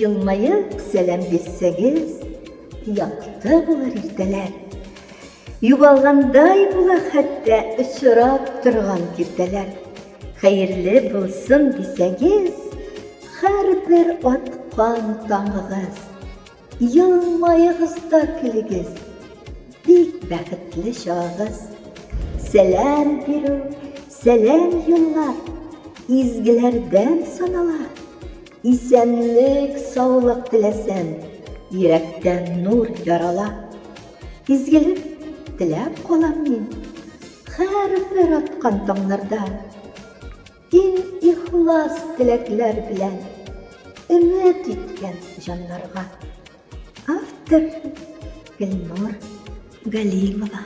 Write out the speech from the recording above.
Елмаеп сәлам бирсәгез, якты булыр иртәләр. Югалгандай була хәтта очрап торган киртәләр. Хәерле булсын дисәгез, һәрбер аткан таңыгыз. Елмаегыз да көлегез, бик бәхетле чагыгыз. Сәлам бирү, сәлам юллар, изгеләрдән санала. Исәнлек, саулык теләсәм, йөрәктә нур ярала. Изгелек теләп калам мин, һәрбер аткан таңнарда. Иң ихлас теләкләр белән өмет иткән җаннарга. Автор Гөлнур Галимова.